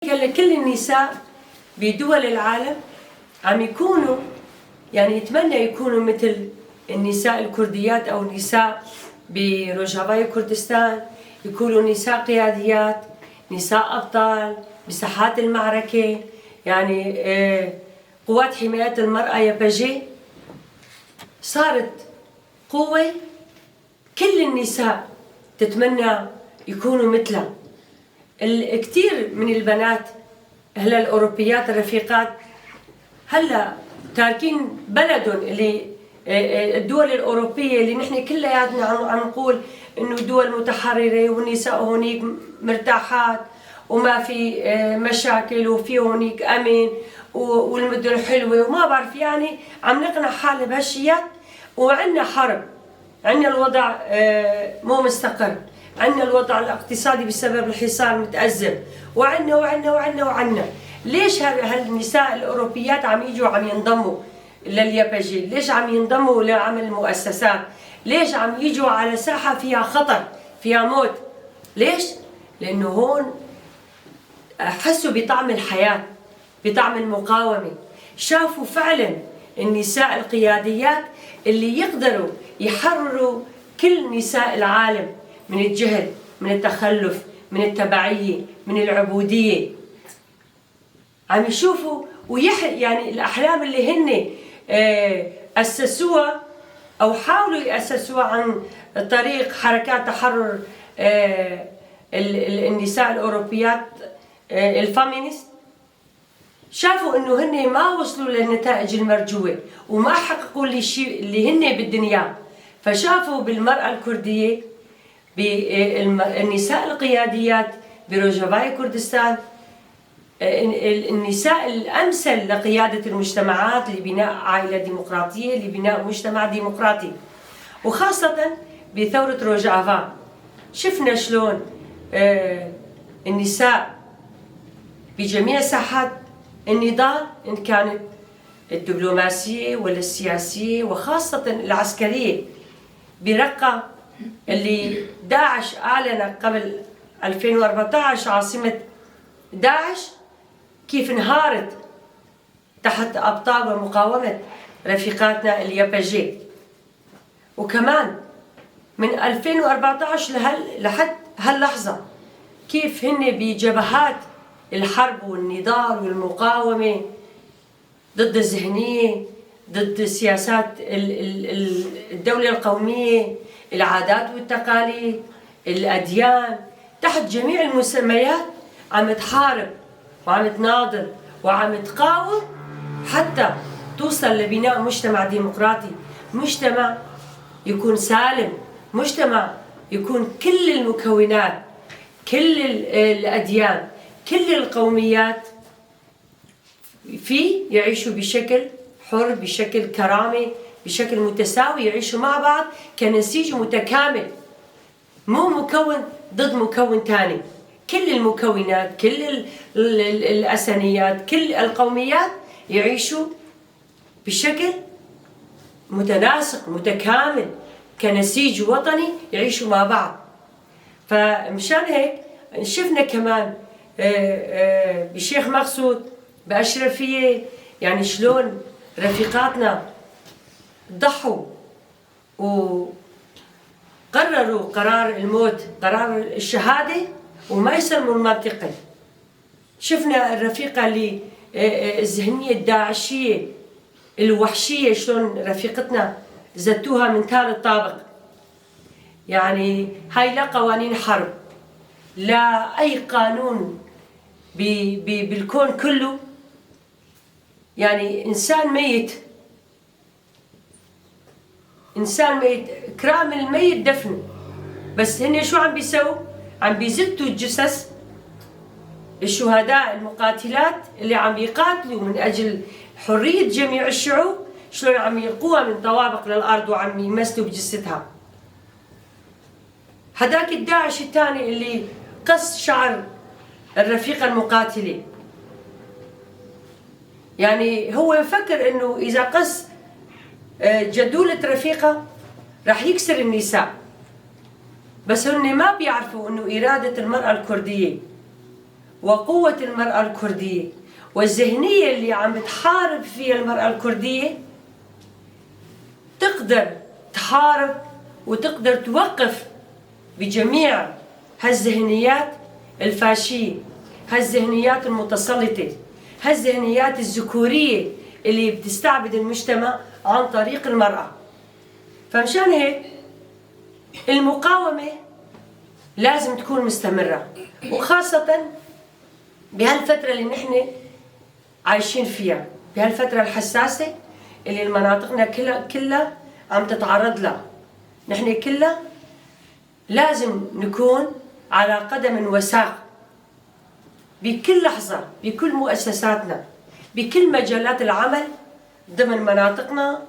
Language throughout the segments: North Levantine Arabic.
هلا كل النساء بدول العالم عم يكونوا، يعني يتمنى يكونوا مثل النساء الكرديات أو النساء بروجافاي كردستان، يكونوا نساء قياديات، نساء أبطال بساحات المعركة. يعني قوات حماية المرأة يبجي صارت قوة كل النساء تتمنى يكونوا مثلها. الكثير من البنات هلا الأوروبيات الرفيقات هلا تاركين بلدهم اللي الدول الأوروبية اللي نحن كلياتنا عم نقول إنه دول متحررة والنساء هونيك مرتاحات وما في مشاكل وفي هونيك أمن والمدن حلوة وما بعرف، يعني عم نقنع حالنا بهالشيات. وعندنا حرب، عندنا الوضع مو مستقر، عندنا الوضع الاقتصادي بسبب الحصار متأزم، وعندنا وعندنا وعندنا وعندنا. ليش هالنساء الأوروبيات عم يجوا عم ينضموا للياباجي؟ ليش عم ينضموا لعمل المؤسسات؟ ليش عم يجوا على ساحة فيها خطر، فيها موت؟ ليش؟ لأنه هون حسوا بطعم الحياة، بطعم المقاومة، شافوا فعلا النساء القياديات اللي يقدروا يحرروا كل نساء العالم من الجهل، من التخلف، من التبعية، من العبودية. عم يشوفوا يعني الأحلام اللي هن أسسوها أو حاولوا يأسسوها عن طريق حركات تحرر النساء الأوروبيات ال feminist، شافوا إنه هن ما وصلوا للنتائج المرجوة وما حققوا الشيء اللي هن بدهم إياه. فشافوا بالمرأة الكردية، بالنساء القياديات بروجافاي كردستان، النساء الأمثل لقيادة المجتمعات، لبناء عائلة ديمقراطية، لبناء مجتمع ديمقراطي. وخاصة بثورة روجافا شفنا شلون النساء بجميع ساحات النضال، إن كانت الدبلوماسية ولا السياسية وخاصة العسكرية، برقة اللي داعش أعلن قبل 2014 عاصمة داعش، كيف انهارت تحت أبطال ومقاومة رفيقاتنا الياباجي. وكمان من 2014 لحد هاللحظة كيف هن بجبهات الحرب والنضال والمقاومة ضد الذهنية، ضد سياسات الدولة القومية، العادات والتقاليد، الأديان، تحت جميع المسميات عم تحارب وعم تناضل وعم تقاوم حتى توصل لبناء مجتمع ديمقراطي، مجتمع يكون سالم، مجتمع يكون كل المكونات، كل الأديان، كل القوميات فيه يعيشوا بشكل حر، بشكل كرامة، بشكل متساوي، يعيشوا مع بعض كنسيج متكامل، مو مكون ضد مكون تاني. كل المكونات، كل الأسنيات، كل القوميات يعيشوا بشكل متناسق متكامل كنسيج وطني، يعيشوا مع بعض. فمشان هيك شفنا كمان بشيخ مقصود، بأشرفية، يعني شلون رفيقاتنا ضحوا وقرروا قرار الموت، قرار الشهادة، وما يسلموا المنطقة. شفنا الرفيقة اللي الذهنية الداعشية الوحشية شلون رفيقتنا زتوها من ثالث طابق. يعني هاي لا قوانين حرب، لا أي قانون بالكون كله. يعني إنسان ميت، إنسان ميت، إكرام الميت دفنه، بس هن شو عم بيسووا؟ عم بيزتوا الجثث الشهداء المقاتلات اللي عم بيقاتلوا من أجل حرية جميع الشعوب، شلون عم يلقوها من طوابق للأرض وعم يمثلوا بجثتها. هداك الداعش الثاني اللي قص شعر الرفيقة المقاتلة، يعني هو يفكر إنه إذا قص جدولة رفيقة راح يكسر النساء، بس هن ما بيعرفوا إنه إرادة المرأة الكردية وقوة المرأة الكردية والذهنية اللي عم بتحارب فيها المرأة الكردية تقدر تحارب وتقدر توقف بجميع هالذهنيات الفاشية، هالذهنيات المتسلطة، هالذهنيات الذكورية اللي بتستعبد المجتمع عن طريق المرأة. فمشان هيك المقاومة لازم تكون مستمرة، وخاصة بهالفترة اللي نحن عايشين فيها، بهالفترة الحساسة اللي مناطقنا كلها عم تتعرض لها. نحن كلها لازم نكون على قدم وساق بكل لحظة، بكل مؤسساتنا، بكل مجالات العمل ضمن مناطقنا.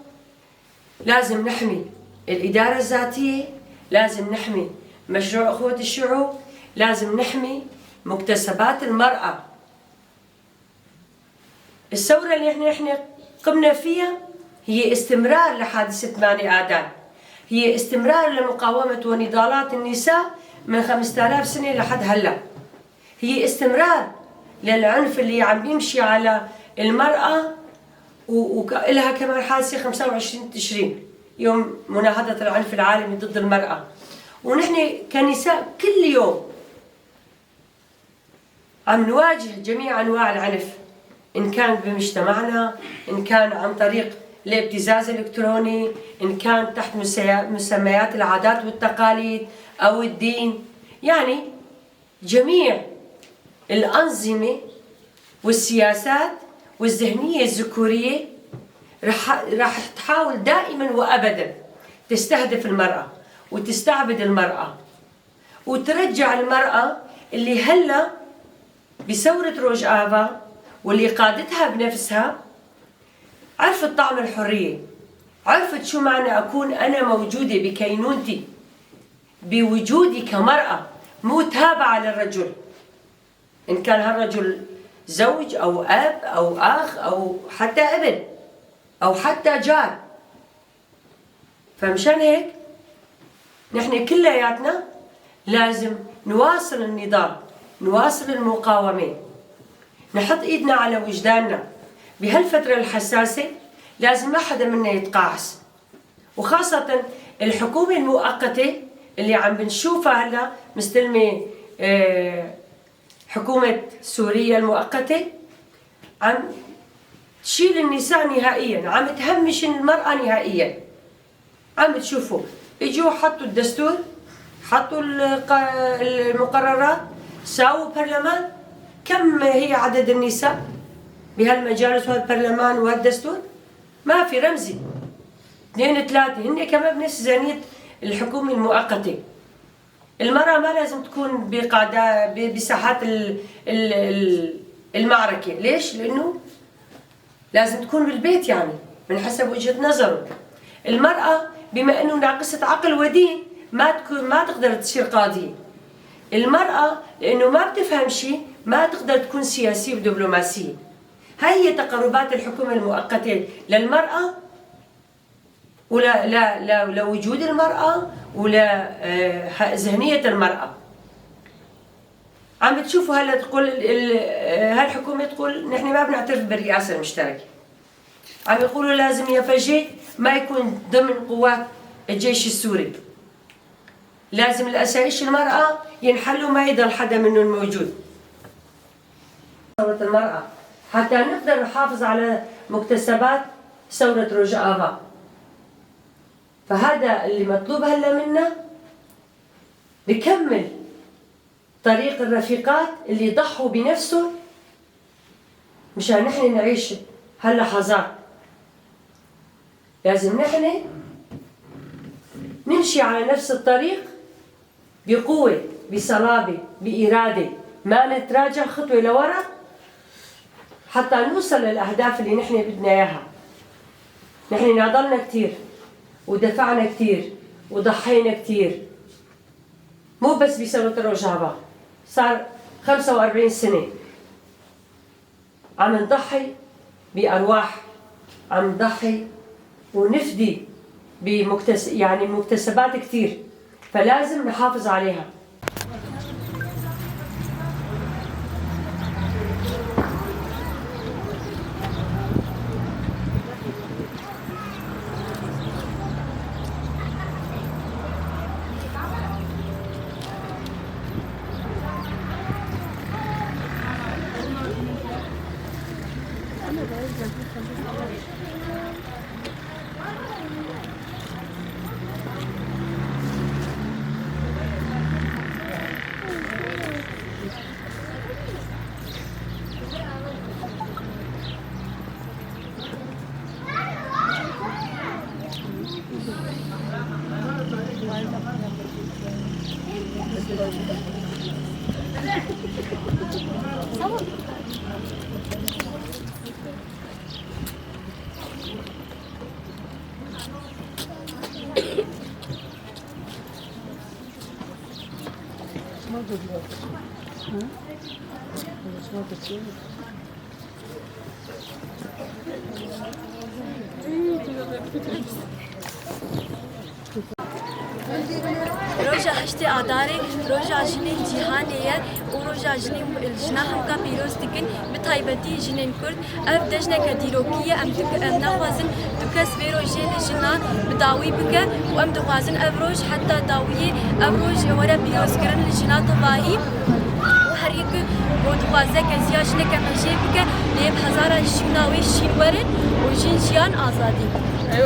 لازم نحمي الإدارة الذاتية، لازم نحمي مشروع أخوة الشعوب، لازم نحمي مكتسبات المرأة. الثورة اللي نحن قمنا فيها هي استمرار لحادثة 8 آذار، هي استمرار لمقاومة ونضالات النساء من 5000 سنة لحد هلا، هي استمرار للعنف اللي عم يمشي على المرأة، وإلها كمان حادثة 25 تشرين يوم مناهضة العنف العالمي ضد المرأة. ونحن كنساء كل يوم عم نواجه جميع أنواع العنف، إن كان بمجتمعنا، إن كان عن طريق الابتزاز الإلكتروني، إن كان تحت مسميات العادات والتقاليد أو الدين. يعني جميع الأنظمة والسياسات والذهنية الذكورية رح تحاول دائما وأبدا تستهدف المرأة وتستعبد المرأة وترجع المرأة اللي هلا بثورة روج آفا واللي قادتها بنفسها عرفت طعم الحرية، عرفت شو معنى أكون أنا موجودة بكينونتي، بوجودي كمرأة مو تابعة للرجل، إن كان هالرجل زوج أو أب أو أخ أو حتى ابن أو حتى جار. فمشان هيك نحن كلياتنا لازم نواصل النضال، نواصل المقاومة، نحط إيدنا على وجداننا بهالفترة الحساسة. لازم ما حدا منا يتقاعس، وخاصة الحكومة المؤقتة اللي عم بنشوفها هلا مستلمة حكومة سوريا المؤقتة، عم تشيل النساء نهائيا، عم تهمش المرأة نهائيا. عم تشوفوا اجوا حطوا الدستور، حطوا المقررات، ساووا برلمان. كم هي عدد النساء بهالمجالس وهالبرلمان وهالدستور؟ ما في، رمزي 2 3. هن كمان بنفس ذهنية الحكومة المؤقتة. المرأة ما لازم تكون بقعدة بساحات المعركة. ليش؟ لأنه لازم تكون بالبيت، يعني من حسب وجهة نظره. المرأة بما أنه ناقصة عقل ودين ما تقدر تصير قاضية. المرأة لأنه ما بتفهم شيء ما تقدر تكون سياسية ودبلوماسية. هاي هي تقربات الحكومة المؤقتة للمرأة ولا لا لا لوجود المرأة ولا ذهنية المرأة. عم بتشوفوا هلا تقول هالحكومة تقول نحن ما بنعترف بالرئاسة المشتركة. عم يقولوا لازم يفجي ما يكون ضمن قوات الجيش السوري، لازم الأسايش المرأة ينحلوا، ما يضل حدا منهم موجود. ثورة المرأة حتى نقدر نحافظ على مكتسبات ثورة روج آفا. فهذا اللي مطلوب هلا منا، نكمل طريق الرفيقات اللي ضحوا بنفسهم مشان نحن نعيش هاللحظات. لازم نحن نمشي على نفس الطريق بقوة، بصلابة، بإرادة، ما نتراجع خطوة لورا حتى نوصل للأهداف اللي نحن بدنا إياها. نحن ناضلنا كتير ودفعنا كتير وضحينا كتير، مو بس بثورة الروجافا، صار 45 سنة عم نضحي بأرواح، عم نضحي ونفدي يعني مكتسبات كتير، فلازم نحافظ عليها. Roja 8 Adarê roja jinên cîhanê ye û roja jinên jina hemka pîroz dikin, bi taybetî jinên Kurd. Ev cejneke dîrokî ye, em naxwazin tu kes vê rojê li jina bi dawî bike û em dixwazin ev roj heta dawiyê ev roj were pîrozkirin li jina tevahî û her yek ku dixwaze keziya jineke me jê bike lê bi hezaran şûna wê şîn werin û jin jiyan azadî.